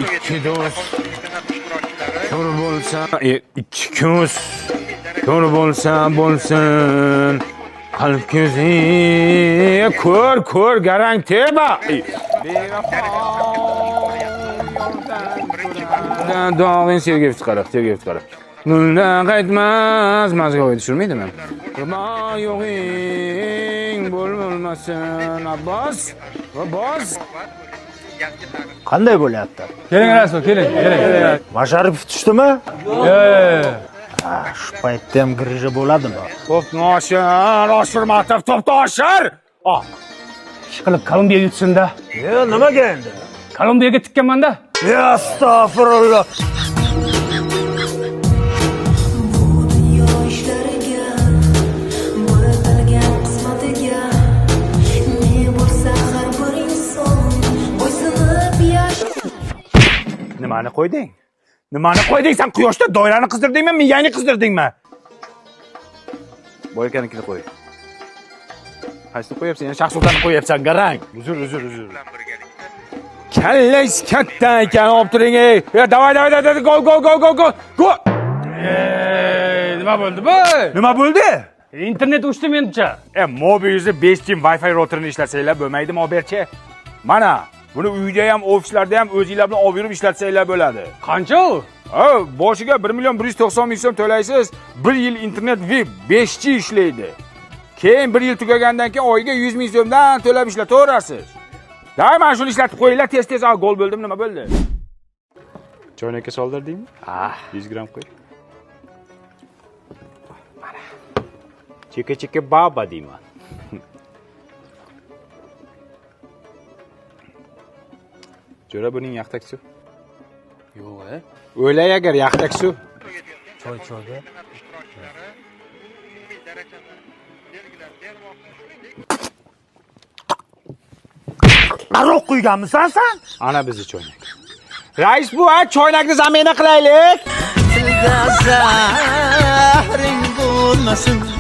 Ikki do'st ko'r bo'lsa, ikki ko'z ko'r bo'lsa bo'lsin. Qalb ko'zi ko'r ko'r garang teba. Dog'in Sergeyev chiqarib, Sergeyev chiqarib. Nundan qaytmas, mazga tushirmaydimi? Qurbon yo'g'ing bo'lmasin, Abbos. Abbos. Qanday bo'lyapti? Keling Rasul, keling, keling. Masharipov tushdimi? Yo'q. Shu paytda ham grija bo'ladimi? To'pni oshir, oshirmatov, to'pni oshir. Ah, Ish qilib Kolumbiya yutsin-da. Nimaga endi? Kolumbiyaga tikkanman-da. Astag'firulloh. Nimani qo'yding? Nimani qo'yding? Sen quyoshda doirani qizdirdingmi, miyangni qizdirdingmi? Boyakanikini qo'y. Qaysini qo'yapsan? Yana Shahzodanni qo'yapsan, garang. Uzr, uzr, uzr. Kallangiz katta ekan, olib turing ey. Davay, davay, davay, go, go, go, go, go. Go. Nima bo'ldi bu? Nima bo'ldi? Internet o'chdi menimcha. Mobiuzni 5G Wi-Fi routerini ishlatsanglar bo'lmaydimi, oberchi? Mana, buni uyda ham, ofislarda ham o'zinglar bilan olib yurib ishlatsanglar bo'ladi. Qancha u? Boshiga 1 190 000 so'm to'laysiz, 1 yil internet VIP 5G ishlaydi. Keyin 1 yil tugagandan keyin oyiga 100 ming so'mdan to'lab ishlataverasiz. Day, mana shuni ishlatib qo'yinglar, tez-tez. Gol bo'ldim, nima bo'ldi? Choynakka soldirdingmi? 100 gram qo'y. Mana. Cheka-cheka baba deyman. Jo'ra, buning yaxtak suv. Yo'q, O'ylay agar yaxtak suv. Choy choyga. Aroq quyganmisan sen? Ana bizni choynak. Rais bu, ha, choynakni zamena qilaylik. Tilda zahring bo'lmasin.